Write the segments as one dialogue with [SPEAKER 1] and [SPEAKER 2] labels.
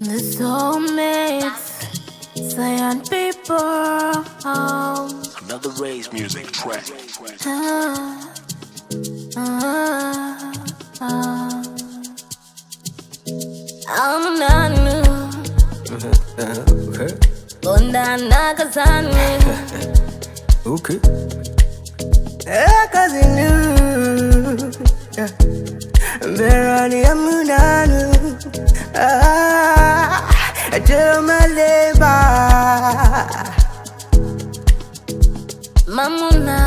[SPEAKER 1] The soulmates, Zion people.
[SPEAKER 2] Another Raise Music track.
[SPEAKER 1] Ah, ah, ah. I'm not new.
[SPEAKER 3] Okay.
[SPEAKER 1] Kondana kazanu.
[SPEAKER 3] Okay. Akazinu. Berani amunanu. Ah, Jemaleba.
[SPEAKER 1] Mamuna.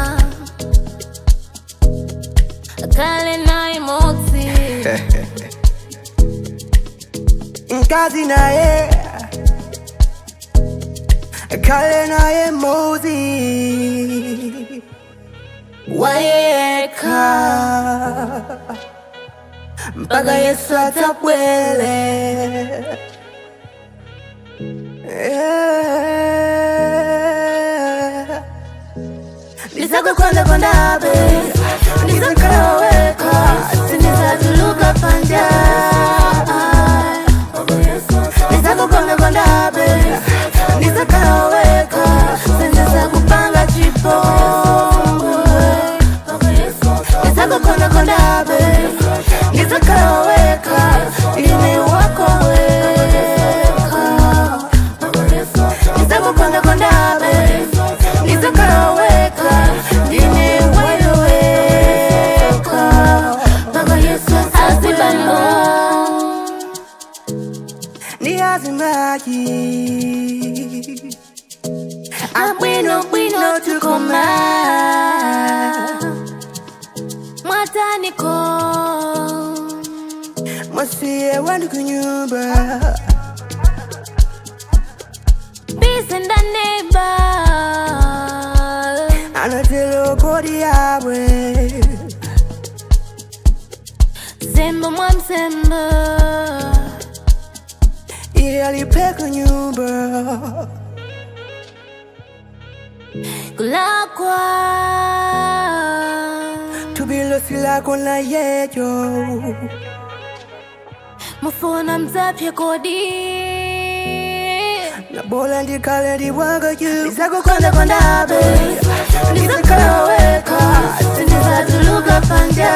[SPEAKER 1] Kale na imotsi.
[SPEAKER 3] Mkazi naye. Kale naye mozi.
[SPEAKER 1] Wayeka.
[SPEAKER 3] Mpaka Yesu atabwele. Yeah.
[SPEAKER 1] Ndizakukonda kondabe. Ndizakaloweka. Sindizatuluka panja. Ndizakukonda kondabe. Ndizakaloweka. Sindizakupanga chipongwe. Ndizakukonda kondabe. Ndizakaloweka. Ine wako weka. Ndizakukonda kondabe. Ndizakaloweka. Ndine wayo weka. Mpaka Yesu azibano.
[SPEAKER 3] Ni azimaki.
[SPEAKER 1] Abwino bwino tukoma. Mwataniko.
[SPEAKER 3] Mwasiye wandu kunyumba.
[SPEAKER 1] Peace and the neighbor.
[SPEAKER 3] Anatelo kodi yabwe.
[SPEAKER 1] Zembe mwa msembe.
[SPEAKER 3] Iye alipeka nyumba.
[SPEAKER 1] Kulakwa.
[SPEAKER 3] Tubilo silako na yeyo.
[SPEAKER 1] Mufuna mzapye kodi.
[SPEAKER 3] Na bola ndikale ndiwanga juu. Ndizakukonda kondabe.
[SPEAKER 1] Ndizakaloweka. Sindizatuluka panja.